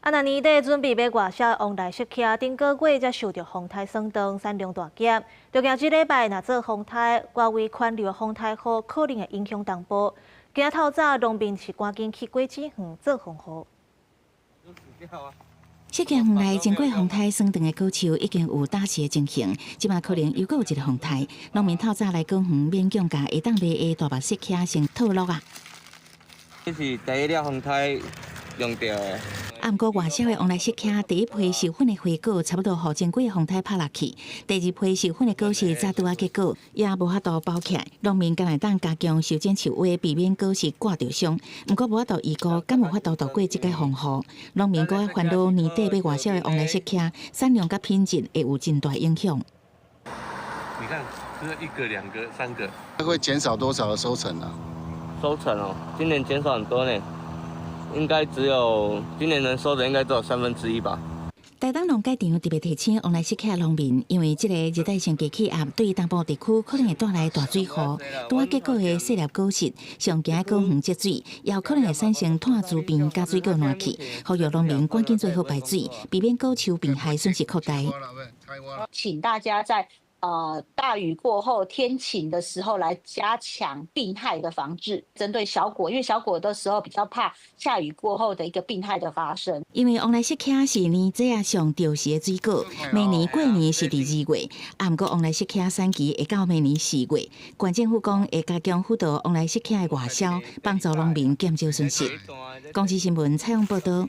啊，若年底準備欲外銷旺萊釋茄，頂個月才受著風颱損斷，產量大減。就驚這禮拜若做風颱，外圍環流風颱雨可能會影響東部。今仔透早農民是趕緊去果子園做防護。釋茄園內經過風颱損斷的果樹已經有打死的情形，這馬可能又閣有一個風颱。農民透早來果園，勉強共會當賣的大目釋茄先套落啊。這是第一粒風颱用著的。啊，毋過外銷的旺萊釋茄第一批授粉的花果差不多予前幾个風颱拍落去，第二批授粉的果實才拄仔結果，也無法度包起來。農民敢會當加強修剪樹蛙，避免果實割著傷。毋過無法度預估，敢有法度渡過這個風雨。農民閣愛煩惱年底欲外銷的旺萊釋茄產量佮品質會有真大影響。你看，這一個、兩個、三個，會減少多少的收成啊？收成哦，今年減少很多呢。應該只有今年能收的，應該只有三分之一吧。台東農改場特別提醒旺萊釋茄農民，因為這个熱帶性低氣壓對東部地區可能會帶來大水雨，拄仔結果的細粒果實，上驚果園積水，也有可能會產生炭疽病佮水果爛去，呼籲農民趕緊做好排水，避免果樹病害損失擴大。請大家在大雨過後天晴的時候來加強病害的防治，針對小果，因為小果的時候比較怕下雨過後的一個病害的發生。因為旺萊釋茄是年節仔上著時的水果，明年過年是佇2月，啊，毋過旺萊釋茄產期會到明年4月。縣政府講會加強輔導旺萊釋茄的外銷，幫助農民減少損失。公視新聞採訪報導。